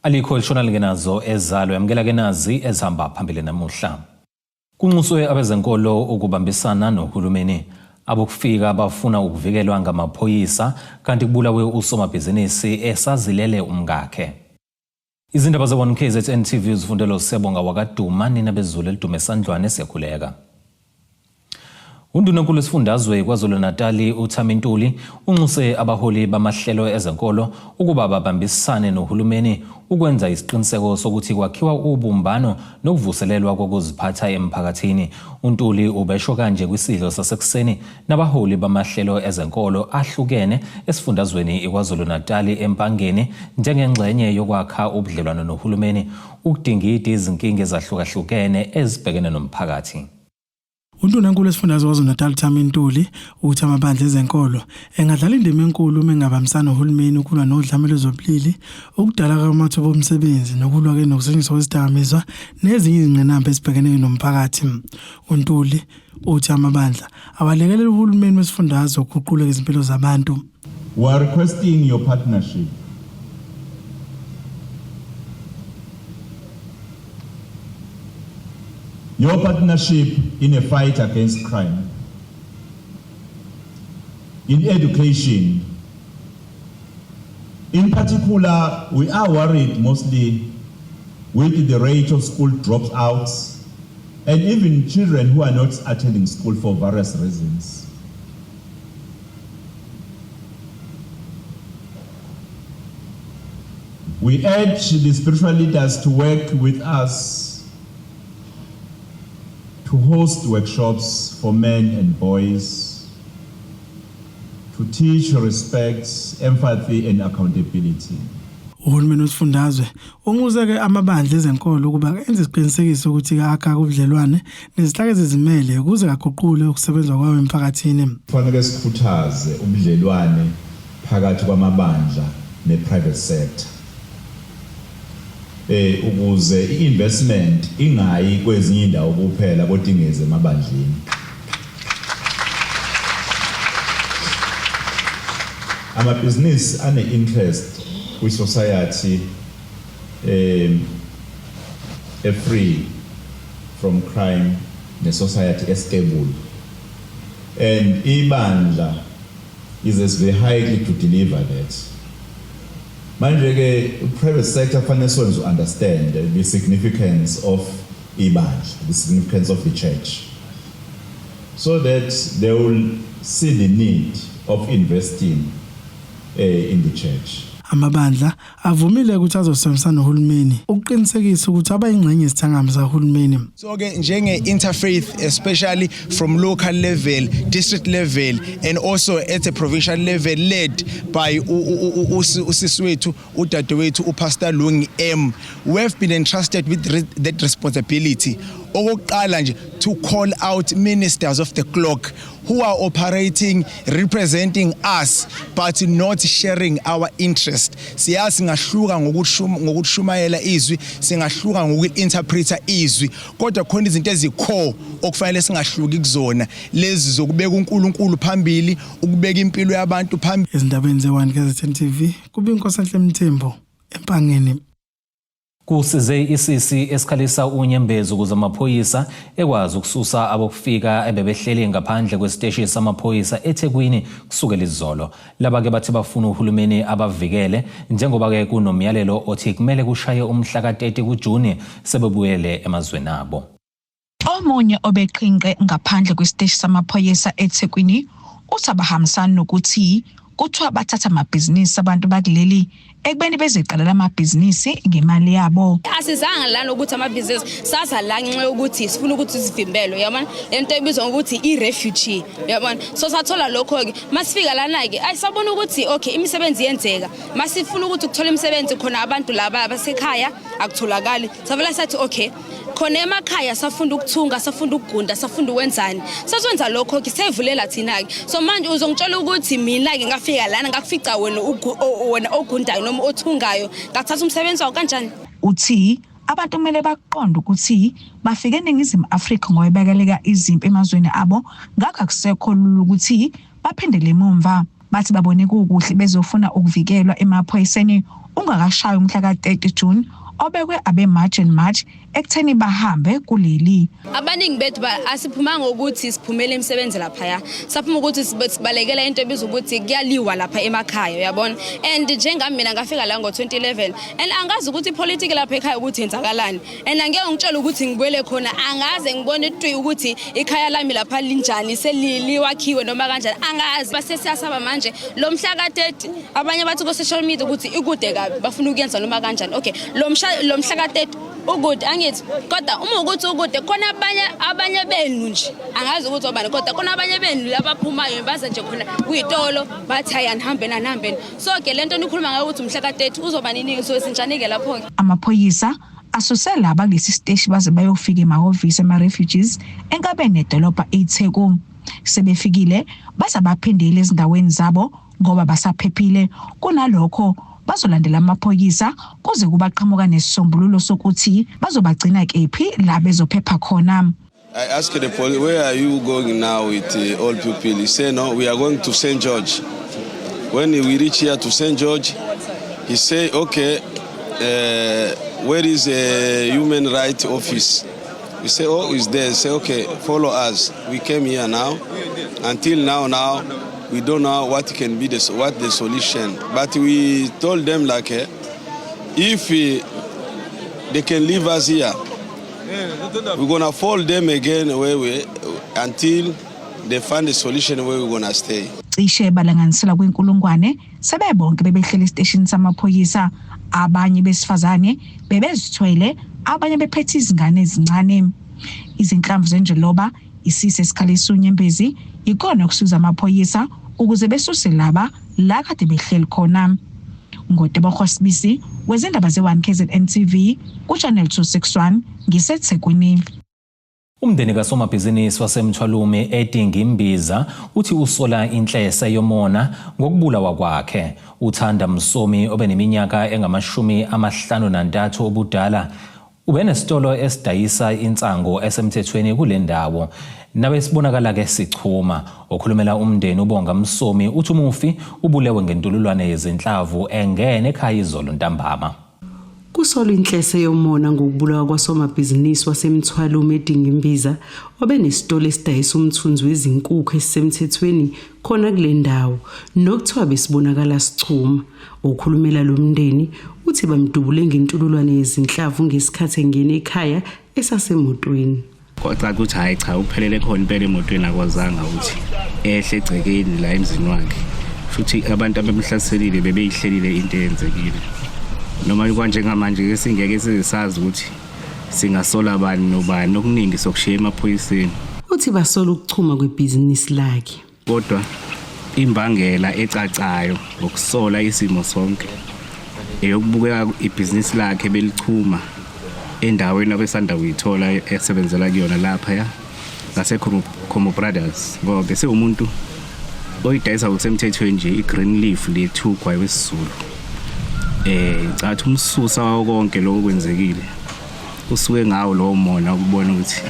Alikho elishona lingenazo ezalo, yamukela ke nazi ezihamba phambili namuhla. Kunxuswe abezenkolo ukubambisana nohulumeni. Abokufika bafuna ukuvikelwa ngamaphoyisa kanti kubulawe usomabhizinisi esazilele umkakhe. Izindaba ze-1 KZN TV uzifundela uSiyabonga wakaduma nina bezulu elidume esandlwane siyakhuleka. Undunankulu wesifundazwe KwaZulu-Natali uThami Ntuli unxuse abaholi bamahlelo ezenkolo ukuba babambisane nohulumeni ukwenza isiqiniseko sokuthi kwakhiwa ubumbano nokuvuselelwa kokuziphatha emphakathini. UNtuli ubesho kanje kwisidlo sasekuseni nabaholi bamahlelo ezenkolo ahlukene esifundazweni iKwaZulu-Natali eMpangeni njengengxenye yokwakha ubudlelwano nohulumeni ukudingida izinkinga ezahlukahlukene ezibhekene nomphakathi. Undunankulu wesifundazwe KwaZulu-Natal Thami Ntuli uthi amabandla ezenkolo engadlala indima enkulu uma engabambisana nohulumeni ukulwa nodlame lwezobulili, ukudala kwamathuba omsebenzi nokulwa-ke nokusetshenziswa kwezidakamizwa nezinye izingqinamba ezibhekene nomphakathi. UNtuli uthi amabandla awalekelela uhulumeni wesifundazwe ukuguqula izimpilo zabantu. We are requesting your partnership. Your partnership in a fight against crime, in education. In particular, we are worried mostly with the rate of school dropouts and even children who are not attending school for various reasons. We urge the spiritual leaders to work with us to host workshops for men and boys, to teach respect, empathy and accountability. Uhulumeni wesifundazwe unxuse-ke amabandla ezenkolo ukuba enze isiqinisekiso ukuthi akha ubudlelwane nezinhlaka ezizimele ukuze aguqule ukusebenza kwawo emphakathini. Kufanele sikhuthaze ubudlelwane phakathi kwamabandla ne-private sector ukuze i-investment ingayi kwezinye indawo kuphela kodwa ingeze emabandleni. Amabhizinisi ane-interest kwi-society e-free from crime ne-society e-stable, and ibandla is as vehicle to deliver that. Manje ke private sector kufanele siwenze understand the significance of ibandla, the significance of the church, so that they will see the need of investing in the church. Amabandla avumile ukuthi azosebenzisana nohulumeni ukuqinisekisa ukuthi abayingxenye yesithangami sakahulumeni. So ke njenge interfaith, especially from local level, district level and also at a provincial level, led by usisi wethu, udadewethu uPastor Lungi M, we have been entrusted with that responsibility. Okokuqala nje, to call out ministers of the clock who are operating representing us but not sharing our interest. Siyazi singahluka ngokushumayela izwi, singahluka ngoku-interpreta izwi, kodwa khona izinto ezi-core okufanele singahluki kuzona, lezi zokubeka uNkulunkulu phambili, ukubeka impilo yabantu phambili. Ezindabeni ze-1 KZN TV kube Inkosanhle Mthembu eMpangeni. Kusize isisi esikhalisa unyembezi ukuze amaphoyisa ekwazi ukususa abokufika ebebehleli ngaphandle kwesiteshi samaphoyisa eThekwini kusukela izolo. Laba-ke bathi bafuna uhulumeni abavikele njengoba-ke kunomyalelo othi kumele kushaye umhla ka-30 kuJuni sebebuyele emazweni abo. Omunye obeqhinqe ngaphandle kwesiteshi samaphoyisa eThekwini uthi abahambisani nokuthi kuthiwa bathatha amabhizinisi abantu bakuleli ekubeni beziqalela amabhizinisi ngemali yabo. Asizanga lana ukuthi amabhizinisi, saza la ngenxa yokuthi sifuna ukuthi sivimbelwe, uyabona lento ebizwa ngokuthi i-refugee, uyabona. So sathola lokho-ke masifika lana-ke ayisabona ukuthi okay imisebenzi iyenzeka, masifuna ukuthi ukuthola imisebenzi khona abantu laba abasekhaya akutholakali, savela sathi okay khona emakhaya safunda ukuthunga, safunda ukugunda, safunda ukwenzani, saswenza lokho-ke sevulela thina-ke. So manje uzongitshela ukuthi mina-ke ngafika lana ngakufica wena wena ogundayo noma othungayo, ngathatha umsebenzi wawo kanjani? Uthi abantu kumele baqonde ukuthi bafike eNingizimu Afrika ngoba bebaleka izimpi emazweni abo, ngakho akusekho lula ukuthi baphindele emumva. Bathi babone kukuhle bezofuna ukuvikelwa emaphoyiseni. ungakashayi umhla ka-30 June obekwe abe-March and March ekutheni bahambe kuleli. Abaningi bethu asiphumanga ukuthi siphumele imisebenzi laphaya, saphuma ukuthi sibalekela into ebizwa ukuthi kuyaliwa lapha emakhaya, uyabona. And njengami mina ngafika la ngo-2011 and angazi ukuthi ipolitiki lapha ekhaya ukuthi yenzakalani, and angeke ngitshele ukuthi ngibuyele khona, angaze ngibone twi ukuthi ikhaya lami lapha linjani, seliliwakhiwe noma kanjani, angazi. Base siyasaba manje lo mhla ka-30. Abanye bathi ku-social media ukuthi ikude kabi, bafuna ukuyenza noma kanjani. Okay, lo mhla ka-30 ukude, angithi, kodwa uma ukuthi ukude khona abanye benu nje, angazi ukuthi obani, kodwa khona abanye benu labaphumayo baze nje khona kuyitolo bathi hayi anihambeni anihambeni. So ke lento nikhuluma ngayo ukuthi umhla ka-30 uzoba nini, so sinjani-ke lapho-ke? Amaphoyisa asuse laba kulesi siteshi baze bayofika emahhovisi ama-refugees enkabeni nedolobha iTheku. Sebefikile baze baphindele ezindaweni zabo ngoba basaphephile. Kunalokho bazolandela amaphoyisa kuze kubaqhamuka nesisombululo sokuthi bazobagcina kephi la bezophepha khona. I asked the police, where are you going now with all people? He said, no, we are going to St. George. When we reach here to St. George, he said, okay, where is a human rights office? We say, oh, it's there. Say, okay, follow us. We came here now. Until now, we don't know what can be what the solution. But we told them like, if they can leave us here, we're gonna follow them again where we, until they find a solution where we're gonna stay. Cishe balanganisela kwinkulungwane sebebonke bebehleli esiteshini samaphoyisa, abanye besifazane bebezithwele, abanye bephethe izingane ezincane. Izinhlamvu zenjoloba isise esikhalisa unyembezi ikona ukusiza amaphoyisa ukuze besuse laba la kade behleli khona. Ngotebogo Sibisi wezindaba ze-1 KZN TV ku-Channel 261 ngiseThekwini. Umndeni kasomabhizinisi waseMthwalume eDingimbiza uthi usola inhlese yomona ngokubulawa kwakhe. Uthanda Msomi obeneminyaka engama-53 obudala ubenesitolo esidayisa insango esemthethweni kule ndawo. Nabe sibonakala ke sichuma. Okhulumela umndeni uBonga Msomi uthi umufi ubulewe ngentululwane yezinhlavu engene ekhaya izolo ntambama. Kusolwa inhlese yomona ngokubulawa kwasomabhizinisi waseMthwalume eDingimbiza obenesitolo esidayisa umthunzi wezinkukhu esisemthethweni khona kule ndawo nokuthiwa besibonakala sichuma. Okhulumela lo mndeni uthi bamdubule ngentululwane yezinhlavu ngesikhathi engena ekhaya esasemotweni. Kwacaca ukuthi hhayi cha, uphelele khona impela emotweni, akwazanga ukuthi ehle egcekeni la emzini wakhe. Futhi abantu abemhlaselile bebeyihlelile into eyenzekile. Noma kwanjengamanje singeke sizazi ukuthi singasola bani nobani, okuningi sokushiya emaphoyiseni. Uthi basola ukuchuma kwebhizinisi lakhe. Kodwa imbangela ecacayo ngokusola isimo sonke eyokubukeka ibhizinisi lakhe belichuma endaweni abesanda kuyithola esebenzela kuyona laphaya ngase-Khomo Brothers, ngoba bese umuntu oyidayisa ngokusemthethweni nje i-green leaf lethu ugwayi wesiZulu. Cathi umsusa wawo konke lokho kwenzekile usuke ngawo lowo mona ukubona ukuthi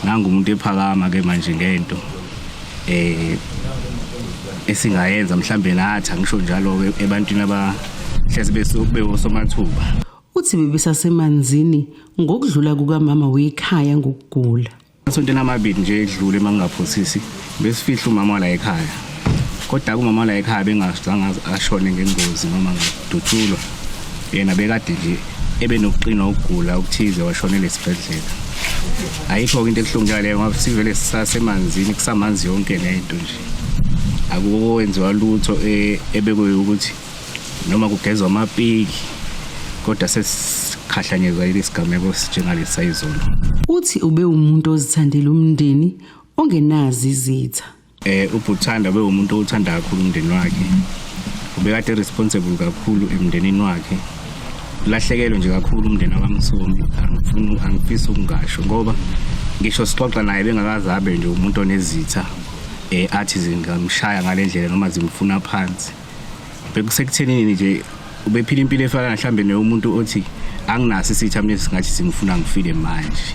nangu umuntu ephakama ke manje ngento esingayenza mhlambe nathi, angisho njalo ke ebantwini abahlezi bewosomathuba. Uthi bebesasemanzini ngokudlula kukamama wekhaya ngokugula. Esontweni amabili nje edlule mangingaphosisi besifihla umama la ekhaya. Kodwa umama la ekhaya bengazange ashone ngengozi noma ngokudutshulwa. Yena bekade nje ebenokuqina ukugula okuthize washonela esibhedlela. Ayikho into ebuhlungu njalo ngoba sivele sisasemanzini kusamanzi yonke lento nje. Akukwenziwa lutho ebekwe ukuthi noma kugezwa amapiki, kodwa sesikhahlanyezwa lesigameko njengalesi sayizolo. Uthi ube umuntu ozithandela umndeni ongenazi izitha. Ubhuthanda ube umuntu othanda kakhulu umndeni wakhe. Ubekade responsible kakhulu emndenini wakhe. Ulahlekelwe nje kakhulu umndeni wakwaMsomi, angifisi ukungasho ngoba ngisho sixoxa naye bengakaze abe nje umuntu onezitha athi zingamshaya ngale ndlela noma zimfuna phansi. Bekusekuthenini nje ubephila impilo efana mhlambe neyomuntu othi anginaso isitha mina singathi singifuna ngifile manje,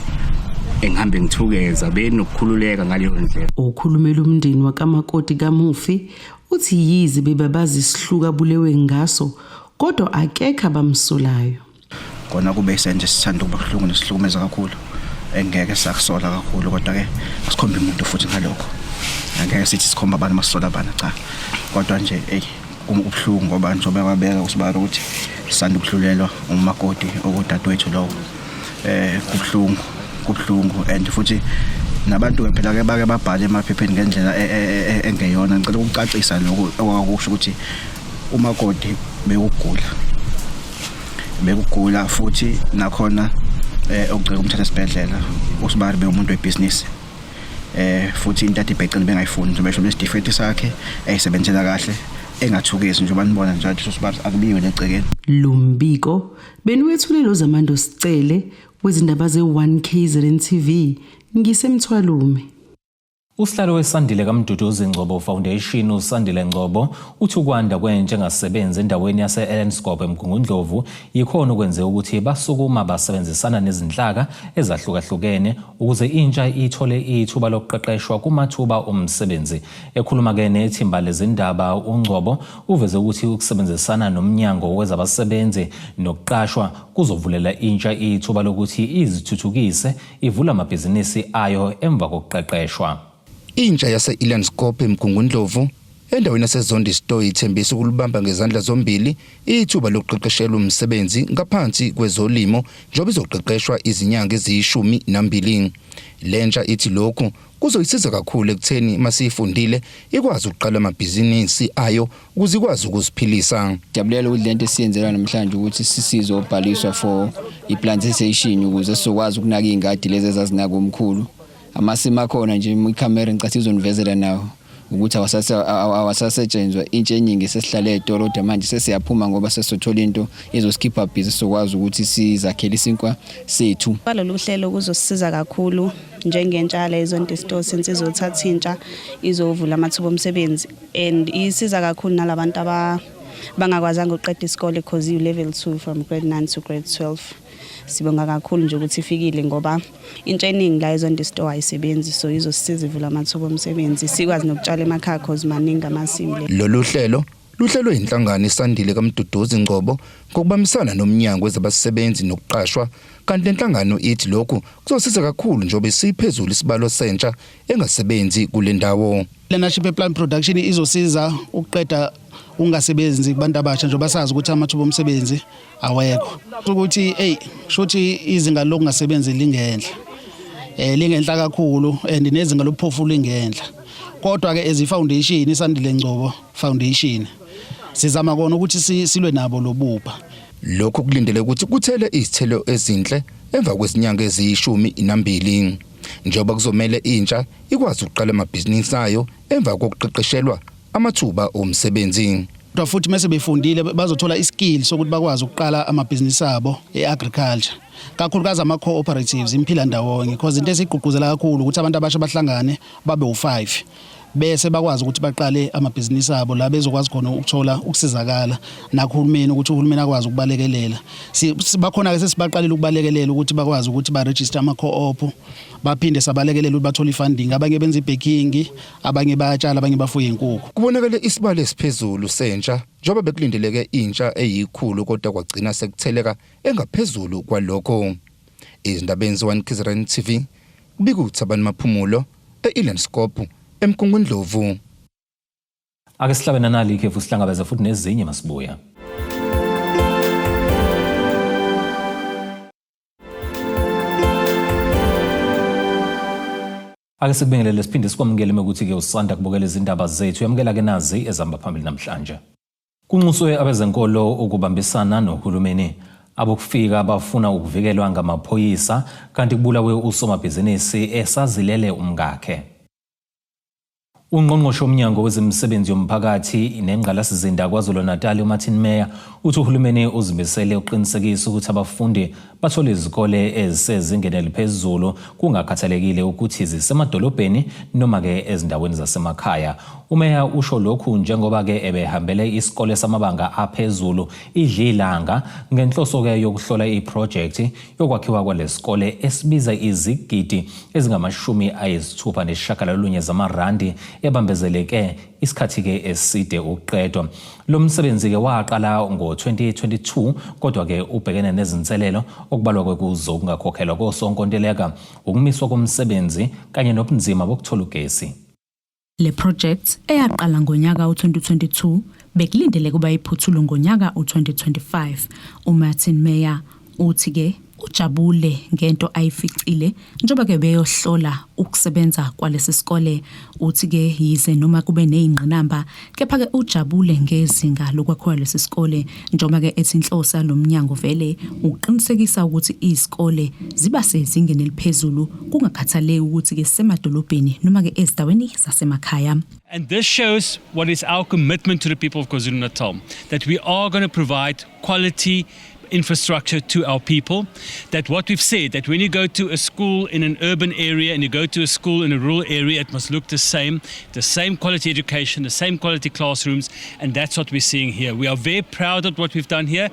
engihambe ngithukeza benokukhululeka ngaleyo ndlela. Okhulumela umndeni wakamakoti kamufi uthi yize bebabazi isihluku abulewe ngaso, kodwa akekho abamsolayo. Kona kube isenzo esithanda ukuba buhlungu nesihlukumeza kakhulu, engeke sakusola kakhulu, kodwa-ke asikhombi umuntu futhi ngalokho. Angeke sithi sikhomba abantu masisola abantu, cha. Kodwa nje eyi kubuhlungu ngoba njengoba kwabeka usibalo ukuthi sisanda ukuhlulelwa umakoti okudadewethu lowo. Kubuhlungu and futhi nabantu-ke phela ke bake babhale emaphepheni ngendlela engeyona. Ngicela ukucacisa lokhu okwakusho ukuthi umakoti bekugula futhi nakhona okugcina umthatha esibhedlela usibali bewumuntu webhizinisi, futhi into ade ibhecene bengayifuni njengoba esho nesitifiketi sakhe eyisebenzela kahle engathukisi njengoba nibona nje ukuthi usibali akubiwe legcekeni. Lumbiko beniwethulelo Zamando Sicele wezindaba ze-1 KZN TV ngisemthwalume. Usihlalo weSandile kaMduduzi Ngcobo Foundation uSandile Ngcobo uthi ukwanda kwentsha engasebenzi endaweni yase-Elandskop eMgungundlovu yikhona okwenze ukuthi basukuma basebenzisana nezinhlaka ezahlukahlukene ukuze intsha ithole ithuba lokuqeqeshwa kumathuba omsebenzi. Ekhuluma-ke nethimba lezindaba uNgcobo uveze ukuthi ukusebenzisana nomnyango wezabasebenzi nokuqashwa kuzovulela intsha ithuba lokuthi izithuthukise ivula amabhizinisi ayo emva kokuqeqeshwa. Intsha yase-Elandskop eMgungundlovu endaweni yaseZondi Store ithembisa ukulibamba ngezandla zombili ithuba lokuqeqeshelwa umsebenzi ngaphansi kwezolimo njengoba izoqeqeshwa izinyanga eziyi-12. Lentsha ithi lokhu kuzoyisiza kakhulu ekutheni masiyifundile ikwazi ukuqala amabhizinisi ayo ukuze ikwazi ukuziphilisa. Jabulela ukuthi lento esiyenzela namhlanje ukuthi sisizobhaliswa for i-plantation ukuze sizokwazi ukunaka iy'ngadi lezi ezazinaka omkhulu. Amasimu akhona nje ikhamera ngicathi izonivezela nawo ukuthi awasasetshenzwa, intsha eningi sesihlale ey'tolo kodwa manje sesiyaphuma ngoba sesizothola into ezosikhipha busy sizokwazi ukuthi sizakhele isinkwa sethu. Kwalolu hlelo kuzosisiza kakhulu njengentsha la eZondi Store since izothatha intsha izovula amathuba omsebenzi and isiza kakhulu nalabantu abangakwazanga ukuqeda isikole because you level 2 from grade 9 to grade 12. Sibonga kakhulu nje ukuthi ifikile ngoba intsha eningi la eZondi Store ayisebenzi, so izosisiza ivula amathuba omsebenzi sikwazi nokutshala emakhaya cause maningi amasimu. Lolu hlelo luhlelwe inhlangano iSandile kaMduduzi Ngcobo ngokubambisana nomnyango wezabasebenzi nokuqashwa, kanti lenhlangano ithi lokhu kuzosiza kakhulu njengoba isiphezulu isibalo sentsha engasebenzi kule ndawo. Learnership plant production izosiza ukuqeda ukungasebenzi kubantu abasha njengoba sazi ukuthi amathuba omsebenzi awekho. Ukuthi hey shuthi izinga lokungasebenzi lingenhla. Lingenhla kakhulu and nezinga lobuphofu lingenhla. Kodwa ke as foundation iSandile Ngcobo Foundation sizama kona ukuthi silwe nabo lobupha. Lokhu kulindele ukuthi kuthele izithelo ezinhle emva kwezinyanga eziyi-12 njengoba kuzomele intsha ikwazi ukuqala amabhizinisi ayo emva kokuqeqeshelwa amathuba omsebenzi. Kodwa futhi mase befundile bazothola iskill sokuthi bakwazi ukuqala amabhizinisi abo e-agriculture, kakhulukazi ama-cooperatives imphila ndawonye, because into esigqugquzela kakhulu ukuthi abantu abasha bahlangane babe u-5 bese bakwazi ukuthi baqale amabhizinisi abo la bezokwazi khona ukuthola ukusizakala nakuhulumeni, ukuthi uhulumeni akwazi ukubalekelela. Bakhona-ke sesibaqalile ukubalekelela ukuthi bakwazi ukuthi ba-register ama-co-op, baphinde sabalekelela ukuthi bathole i-funding. Abanye benza i-baking, abanye bayatshala, abanye bafuye inkukhu. Kubonakele isibalo esiphezulu sentsha njengoba bekulindeleke intsha eyikhulu kodwa kwagcina sekutheleka engaphezulu kwalokho. Izindabeni ze-1 KZN TV kubika uThabani Maphumulo e-Elandskop eMgungundlovu. Ake sihlabe nanali ikhefu sihlangabeze futhi nezinye masibuya. Ake sikubingelele siphinde sikwamukele ukuthi-ke usanda kubukela izindaba zethu. Yamukela-ke nazi ezihamba phambili namhlanje. Kunxuswe abezenkolo ukubambisana nohulumeni. Abokufika bafuna ukuvikelwa ngamaphoyisa kanti kubulawe usomabhizinisi esazilele umkakhe. Ungqongqoshe womnyango wezemisebenzi yomphakathi nengqalasizinda KwaZulu-Natal uMartin Meyer uthi uhulumeni uzimisele ukuqinisekisa ukuthi abafundi bathole izikole ezisezingeni eliphezulu kungakhathalekile ukuthi zisemadolobheni noma-ke ezindaweni zasemakhaya. UMeyer usho lokhu njengoba-ke ebehambele isikole samabanga aphezulu iDlilanga ngenhloso-ke yokuhlola iphrojekthi yokwakhiwa kwalesikole esibiza izigidi ezingama-69 zamarandi ebambezeleke isikhathi-ke eside ukuqedwa. Lo msebenzi-ke waqala ngo-2022 kodwa-ke ubhekene nezinselelo okubalwa kuzo ukungakhokhelwa kosonkontileka, ukumiswa komsebenzi kanye nobunzima bokuthola ugesi. Le project eyaqala ngonyaka u-2022 bekulindeleke ukuba iphuthulwe ngonyaka u-2025. UMartin Meyer uthi-ke ujabule ngento ayificile njengoba-ke beyohlola ukusebenza kwalesi sikole. Uthi-ke yize noma kube nezingqinamba kepha-ke ujabule ngezinga lokwakhiwa lesi sikole njengoba-ke ethi inhloso yalo mnyango vele ukuqinisekisa ukuthi izikole ziba sezingeni eliphezulu kungakhathaleki ukuthi-ke sisemadolobheni noma-ke ezindaweni zasemakhaya. And this shows what is our commitment to the people of KwaZulu-Natal, that we are going to provide quality infrastructure to our people. That what we've said, that when you go to a school in an urban area and you go to a school in a rural area, it must look the same quality education, the same quality classrooms, and that's what we're seeing here. We are very proud of what we've done here.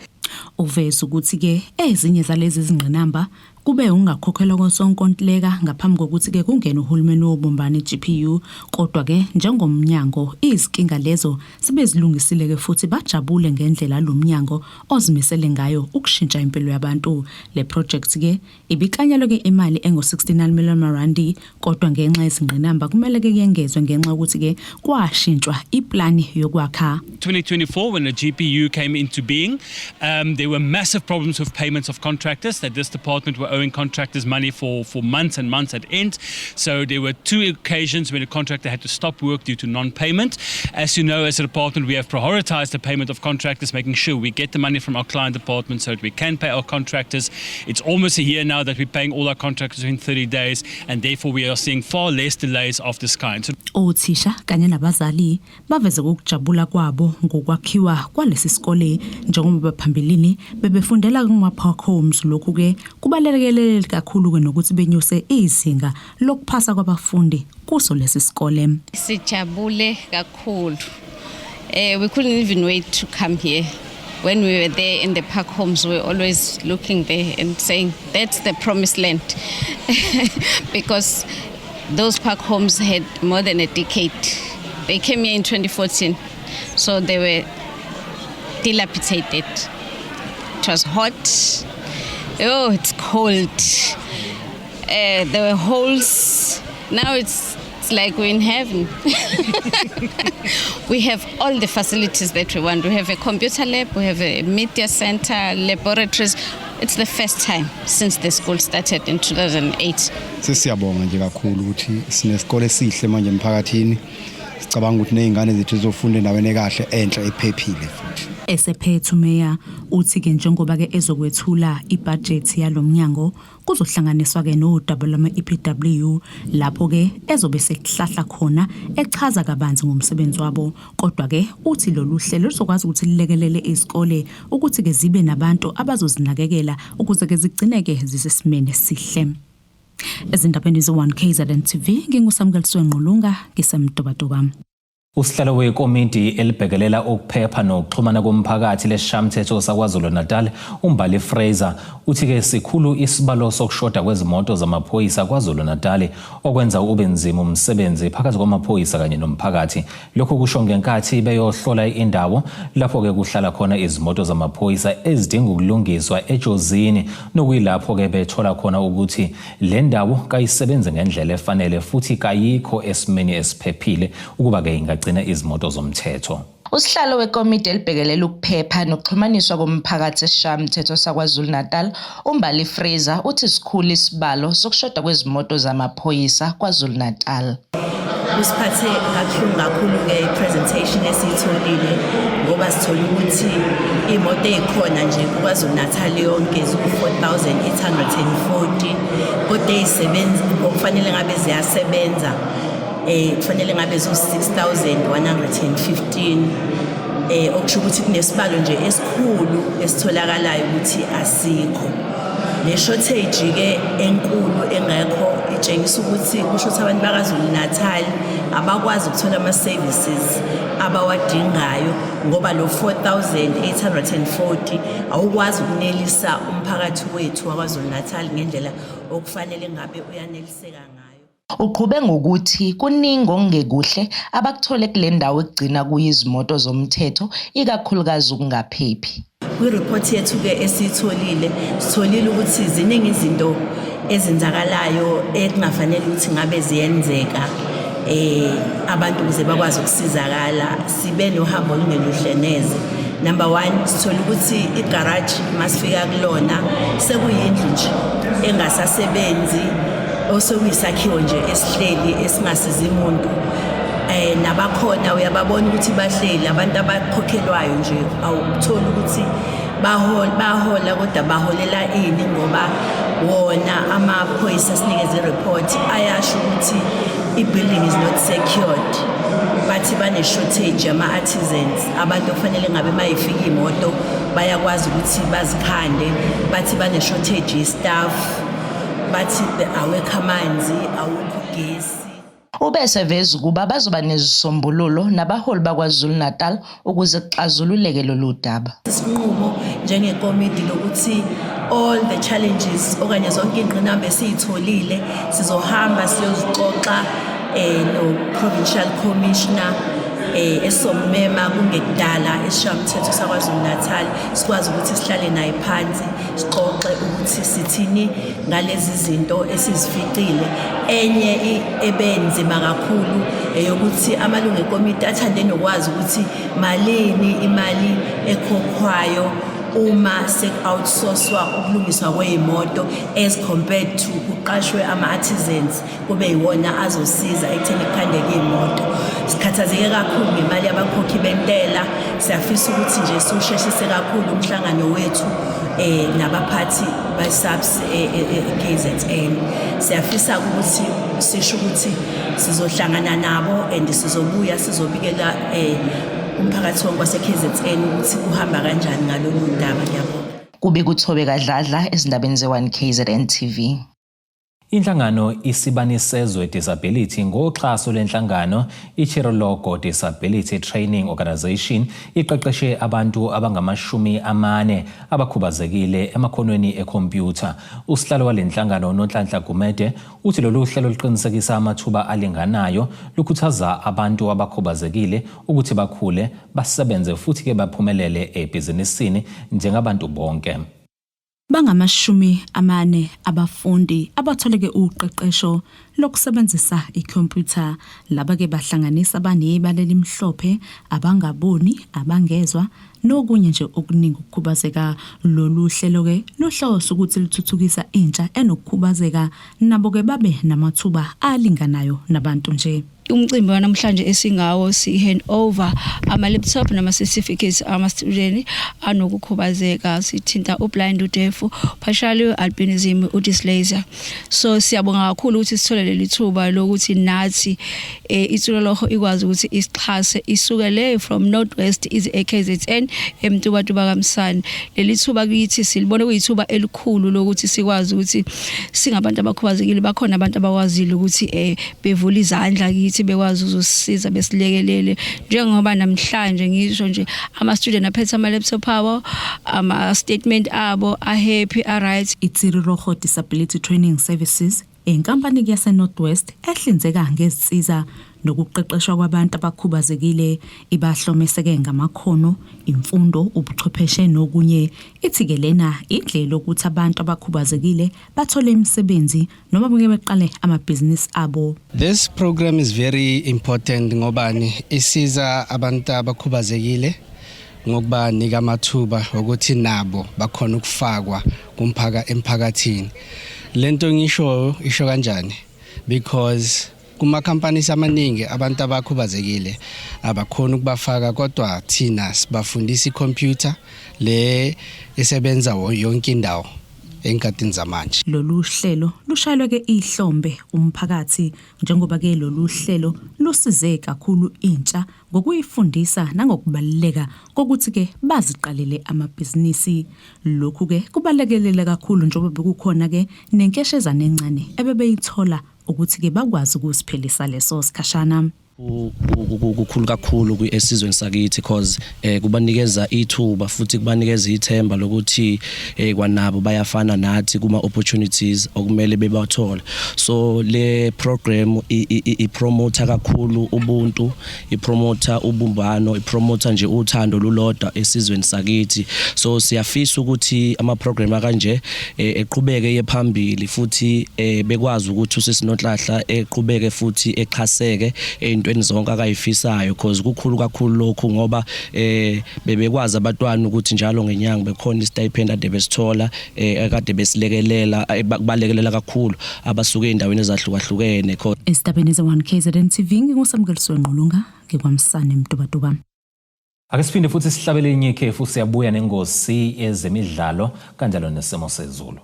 Uveza ukuthi-ke ezinye zalezi zingqinamba kube ungakhokhelwa kosonkontileka ngaphambi kokuthi-ke kungene uhulumeni wobumbano i-GPU, kodwa-ke njengomnyango izinkinga lezo sebezilungisile-ke futhi bajabule ngendlela lo mnyango ozimisele ngayo ukushintsha impilo yabantu. Le project-ke ibiklanyelwe-ke imali engu-69 million marandi, kodwa ngenxa yezingqinamba kumele-ke yengezwe ngenxa yokuthi-ke kwashintshwa iplani yokwakha. 2024, when the GPU came into being, there were massive problems with payments of contractors, that this department were owing contractors money for months and months at end. So there were two occasions when the contractor had to stop work due to non-payment. As you know, as a department, we have prioritized the payment of contractors, making sure we get the money from our client department so that we can pay our contractors. It's almost a year now that we're paying all our contractors within 30 days, and therefore we are seeing far less delays of this kind. So Othisha kanye nabazali baveze ukujabula kwabo ngokwakhiwa kwalesi sikole njengoba phambilini bebefundela kuma-park homes. Lokhu-ke kubalulekele kakhulu-ke nokuthi benyuse izinga lokuphasa kwabafundi kuso lesi sikole. Sijabule kakhulu. We couldn't even wait to come here. When we were there in the park homes, we were always looking there and saying, "That's the promised land," because those park homes had more than a decade. They came here in 2014, so they were dilapidated. It was hot. Oh, it's cold. There were holes. Now it's like we're in heaven. We have all the facilities that we want. We have a computer lab, we have a media center, laboratories. It's the first time since the school started in 2008. Sesiyabonga nje kakhulu ukuthi sinesikole esihle manje emphakathini. Sicabanga ukuthi nezingane zethu zizofunda endaweni ekahle, enhle, ephephile futhi. Esephethe umeya uthi-ke njengoba-ke ezokwethula ibhajethi yalo mnyango kuzohlanganiswa-ke nodaba lwama-EPW lapho-ke ezobe sekuhlahla khona echaza kabanzi ngomsebenzi wabo, kodwa-ke uthi lolu hlelo luzokwazi ukuthi lilekelele izikole ukuthi-ke zibe nabantu abazozinakekela ukuze-ke zigcineke zisesimeni esihle. Ezindabeni ze-1 KZN TV, nginguSamukelisiwe Ngqulunga, ngiseMtubatuba. Usihlalo wekomiti elibhekelela ukuphepha nokuxhumana komphakathi lesishayamthetho saKwaZulu-Natal, uMbali Fraser, uthi-ke sikhulu isibalo sokushoda kwezimoto zamaphoyisa KwaZulu-Natal okwenza ube nzima umsebenzi phakathi kwamaphoyisa kanye nomphakathi. Lokhu kusho ngenkathi beyohlola indawo lapho-ke kuhlala khona izimoto zamaphoyisa ezidinga ukulungiswa eJozini, nokuyilapho-ke bethola khona ukuthi le ndawo kayisebenzi ngendlela efanele futhi kayikho esimeni esiphephile ukuba-ke ingagcina izimoto zomthetho. Usihlalo wekomiti elibhekelela ukuphepha nokuxhumaniswa komphakathi esishayamthetho saKwaZulu-Natal, uMbali Fraser, uthi sikhulu isibalo sokushoda kwezimoto zamaphoyisa KwaZulu-Natal. Kusiphathe kabuhlungu kakhulu-ke i-presentation esiyitholile ngoba sithole ukuthi iy'moto ey'khona nje kuKwaZulu Natal yonke ziku-4840, kodwa ey'sebenza okufanele ngabe ziyasebenza kufanele ngabe ziwu-6115, okusho ukuthi kunesibalo nje esikhulu esitholakalayo ukuthi asikho. Le shortage ke enkulu engekho itshengisa ukuthi kusho ukuthi abantu bakaZulu Natal abakwazi ukuthola ama-services abawadingayo ngoba lo 4840 awukwazi ukunelisa umphakathi wethu waKwaZulu Natal ngendlela okufanele ngabe uyaneliseka ngayo. Uqhube ngokuthi kuningi okungekuhle abakuthole kule ndawo ekugcina kuyo izimoto zomthetho ikakhulukazi ukungaphephi. Kwi-report yethu-ke esiyitholile, sitholile ukuthi ziningi izinto ezenzakalayo ekungafanele ukuthi ngabe ziyenzeka eh abantu ukuze bakwazi ukusizakala sibe nohambo olungeluhle neze number 1 sithola ukuthi igarage masifika kulona sekuyindlu nje engasasebenzi osekuyisakhiwo nje esihleli esingasizi muntu eh nabakhona uyababona ukuthi bahleli abantu abakhokhelwayo nje awukutholi ukuthi bahola bahola kodwa baholela ini ngoba wona amaphoyisa asinikeze i-report ayasho ukuthi i-building is not secured bathi bane-shortage yama-artisans abantu okufanele ngabe uma ifika imoto bayakwazi ukuthi bazikhande bathi bane-shortage ye-staff bathi awekho amanzi awukho ugesi. Ube eseveza ukuba bazoba nezisombululo nabaholi baKwaZulu-Natal ukuze kuxazululeke lolu daba. Isinqumo njengekomidi lokuthi all the challenges okanye zonke iy'ngqinamba esiyitholile sizohamba siyozixoxa eh no-provincial commissioner eh esomema kungekudala esishayamthetho saKwaZulu-Natal sikwazi ukuthi sihlale naye phansi sixoxe ukuthi sithini ngalezi zinto esizificile enye ebenzima kakhulu eyokuthi amalungu ekomiti athande nokwazi ukuthi malini imali ekhokhwayo uma seku-outsourcwa ukulungiswa kwey'moto as compared to kuqashwe ama-artisans kube yiwona azosiza ekutheni kukhandeke iy'moto. Sikhathazeke kakhulu ngemali yabakhokhi bentela. Siyafisa ukuthi nje siwusheshise kakhulu umhlangano wethu eh nabaphathi be-SAPS e-KZN. Siyafisa ukuthi sisho ukuthi sizohlangana nabo and sizobuya sizobikela eh umphakathi wonke wase-KZN ukuthi kuhamba kanjani ngalolu daba. Ngiyabonga. Kubika uThobeka Dladla ezindabeni ze-1 KZN TV. Inhlangano Isibanisezwe Disability ngoxhaso lwenhlangano iChirologo Disability Training Organisation iqeqeshe abantu abangamashumi amane abakhubazekile emakhonweni ekhompyutha. Usihlalo wale nhlangano uNonhlanhla Gumede uthi lolu hlelo luqinisekisa amathuba alinganayo lukhuthaza abantu abakhubazekile ukuthi bakhule, basebenze futhi-ke baphumelele ebhizinisini njengabantu bonke. Bangamashumi amane abafundi abatholeke uqeqesho lokusebenzisa ikhompyutha. Laba-ke bahlanganisa abanebala elimhlophe, abangaboni, abangezwa nokunye nje okuningi ukukhubazeka. Lolu hlelo-ke luhlose ukuthi luthuthukisa intsha enokukhubazeka nabo-ke babe namathuba alinganayo nabantu nje. Umcimbi wanamhlanje esingawo si-hand over ama-laptop nama-certificates ama-student anokukhubazeka sithinta ublind udeaf partial albinism udyslexia so siyabonga kakhulu ukuthi sithole leli thuba lokuthi nathi eh, itsuloloho ikwazi ukuthi isixhase isuke le from north west ize eKZN eMtubatuba kaMsane leli thuba kithi silibona kuyithuba elikhulu lokuthi sikwazi ukuthi singabantu abakhubazekile bakhona abantu abakwazile ukuthi eh bevula izandla kithi bekwazi ukuzosisiza besilekelele njengoba namhlanje ngisho nje ama student aphethe ama laptop abo ama statement abo a happy a right iTsirirogo Disability Training Services inkampani yase-North West ehlinzeka ngezinsiza nokuqeqeshwa kwabantu abakhubazekile ibahlomiseke ngamakhono, imfundo, ubuchwepheshe nokunye. Ithi-ke lena indlela yokuthi abantu abakhubazekile bathole imisebenzi noma buke beqale amabhizinisi abo. This program is very important ngobani isiza abantu abakhubazekile ngokubanika amathuba ukuthi nabo bakhona ukufakwa kumphaka emphakathini. Lento ngisho isho kanjani because kuma companies amaningi abantu abakhubazekile abakhona ukubafaka kodwa thina sibafundisa icomputer le esebenza yonke indawo enkathini zamanje. Lolu hlelo lushayelwe-ke ihlombe umphakathi njengoba-ke lolu hlelo lusize kakhulu intsha ngokuyifundisa nangokubaluleka kokuthi-ke baziqalele amabhizinisi. Lokhu-ke kubalekelele kakhulu njengoba bekukhona-ke nenkeshezana encane ebebeyithola ukuthi-ke bakwazi ukusiphilisa leso sikhashana. Kukhulu kakhulu esizweni sakithi cause kubanikeza ithuba futhi kubanikeza ithemba lokuthi kwanabo bayafana nathi kuma opportunities okumele bebathole. So le program ipromote kakhulu ubuntu, ipromote ubumbano, ipromote nje uthando lulodwa esizweni sakithi. So siyafisa ukuthi ama program akanje eqhubeke ye phambili futhi bekwazi ukuthi uSisinonhlahla eqhubeke futhi exhaseke ezintweni zonke akayifisayo, cause kukhulu kakhulu lokhu ngoba bebekwazi abantwana ukuthi njalo ngenyanga bekhona istipend ade besithola, ekade besilekelela, kubalekelela kakhulu abasuke endaweni ezahlukahlukene. Esitabeni ze-1 KZN TV, nginguSamukeliswe Ngqulunga, ngikwamsane Mtubatuba. Ake siphinde futhi sihlabele enye ikhefu, siyabuya nengosi ezemidlalo kanjalo nesimo sezulu.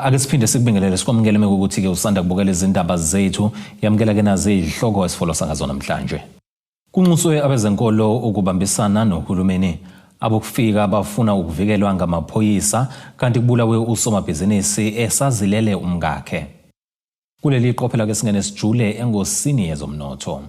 Ake siphinde sikubingelele, sikwamukele mekukuthi-ke usanda kubukela izindaba zethu. Yamukela-ke nazi izihloko esifolosa ngazo namhlanje. Kunxuswe abezenkolo ukubambisana nohulumeni. Abokufika bafuna ukuvikelwa ngamaphoyisa, kanti kubulawe usomabhizinisi esazilele umkakhe. Kuleli qophela ke singene sijule engosini yezomnotho.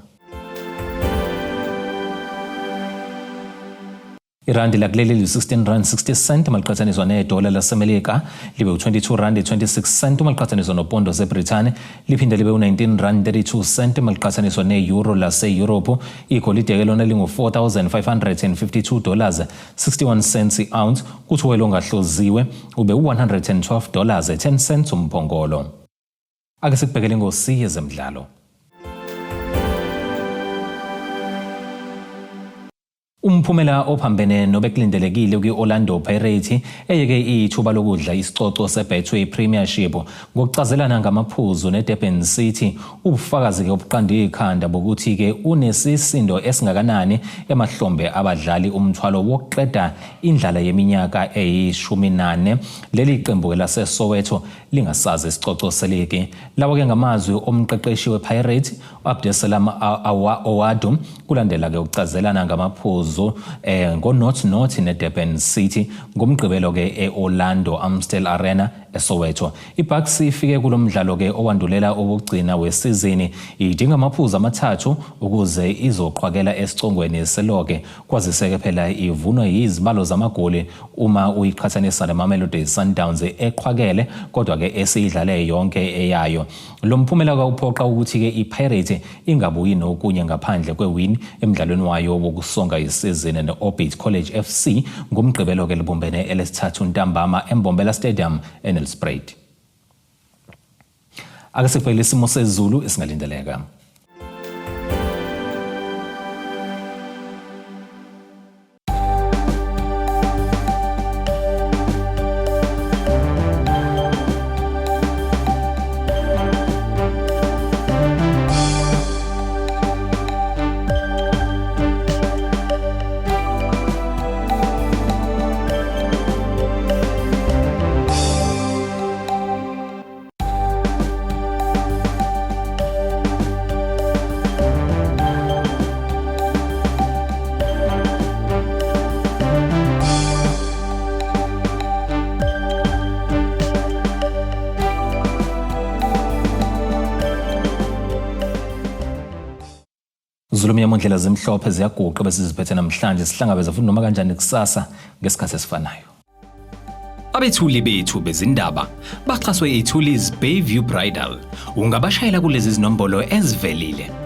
Irandi lakuleli li-16 rand 60 cent uma liqhathaniswa nedola laseMelika, libe u-22 rand 26 cent uma liqhathaniswa nopondo seBrithani, liphinde libe u-19 rand 32 cent uma liqhathaniswa ne-euro lase-Europe. Igolide-ke lona lingu-4552 dollars 61 cents i-ounce, kuthi woyela ongahloziwe ube u-112 dollars 10 cents umphongolo. Ake sikubhekele ingosi yezemidlalo. Umphumela ophambene nobekulindelekile kwi-Orlando Pirates eyeke ithuba lokudla isicoco seBetway Premiership ngokucazelana ngamaphuzu neDurban City, ubufakazi-ke obuqanda ikhanda bokuthi-ke unesisindo esingakanani emahlombe abadlali umthwalo wokuqeda indlala yeminyaka eyi-14 leli qembu-ke laseSoweto lingasazi isicoco seligi. Lawa-ke ngamazwi omqeqeshi wePirates u-Abdeslam Ouaddou kulandela-ke ukucazelana ngamaphuzu ngo-0-0 neDurban City ngoMgqibelo-ke e-Orlando Amstel Arena eSoweto. IBucks ifike kulo mdlalo-ke owandulela owokugcina wesizini idinga amaphuzu amathathu ukuze izoqhwakela esicongweni seloke, kwazise-ke phela ivunwa yizibalo zamagoli uma uyiqhathanisa neMamelodi Sundowns eqhwakele kodwa-ke esiyidlale yonke eyayo. Lo mphumela kawuphoqa ukuthi-ke iPirates ingabuyi nokunye ngaphandle kwewin emdlalweni wayo wokusonga isizini ne-Orbit College FC ngoMgqibelo-ke libumbene elesithathu ntambama eMbombela Stadium eNelspruit. Ake sibheke isimo sezulu esingalindeleka. Zulu mnyama, ndlela zimhlophe ziyaguqa besiziphethe namhlanje, sihlangabeza futhi noma kanjani kusasa ngesikhathi esifanayo. Abethuli bethu bezindaba baxhaswe iThulis Bayview Bridal. Ungabashayela kulezi zinombolo ezivelile.